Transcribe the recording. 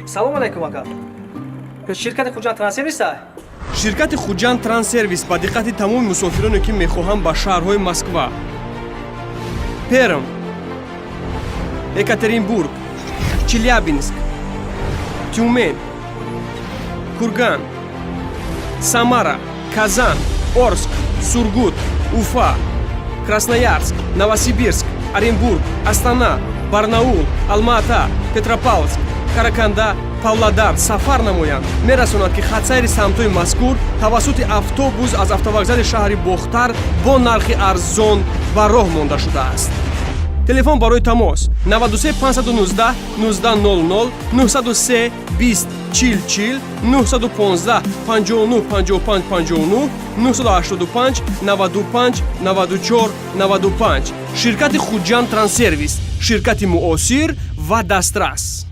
Салом алейкум, ака. Ширкати Хуҷанд Транссервиса? Ширкати Хуҷанд Транссервис ба диққати тамоми мусофироне, ки мехоҳанд ба шаҳрҳои Москва, Перм, Екатеринбург, Челябинск, Тюмен, Курган, Самара, Казан, Орск, Сургут, Уфа, Красноярск, Новосибирск, Оренбург, Астана, Барнаул, Алмаата, Петропавловск, Караканда, Павлодар сафар намоянд, мерасонад, ки хатсайри самтҳои мазкур тавассути автобус аз автовокзали шаҳри Бохтар бо нархи арзон ба роҳ монда шудааст. Телефон барои тамос: 93 519 19 00, 903 20 40 40, 915 59 55 59, 985 95 94 95. Ширкати Хуҷанд Транссервис, ширкати муосир ва дастрас.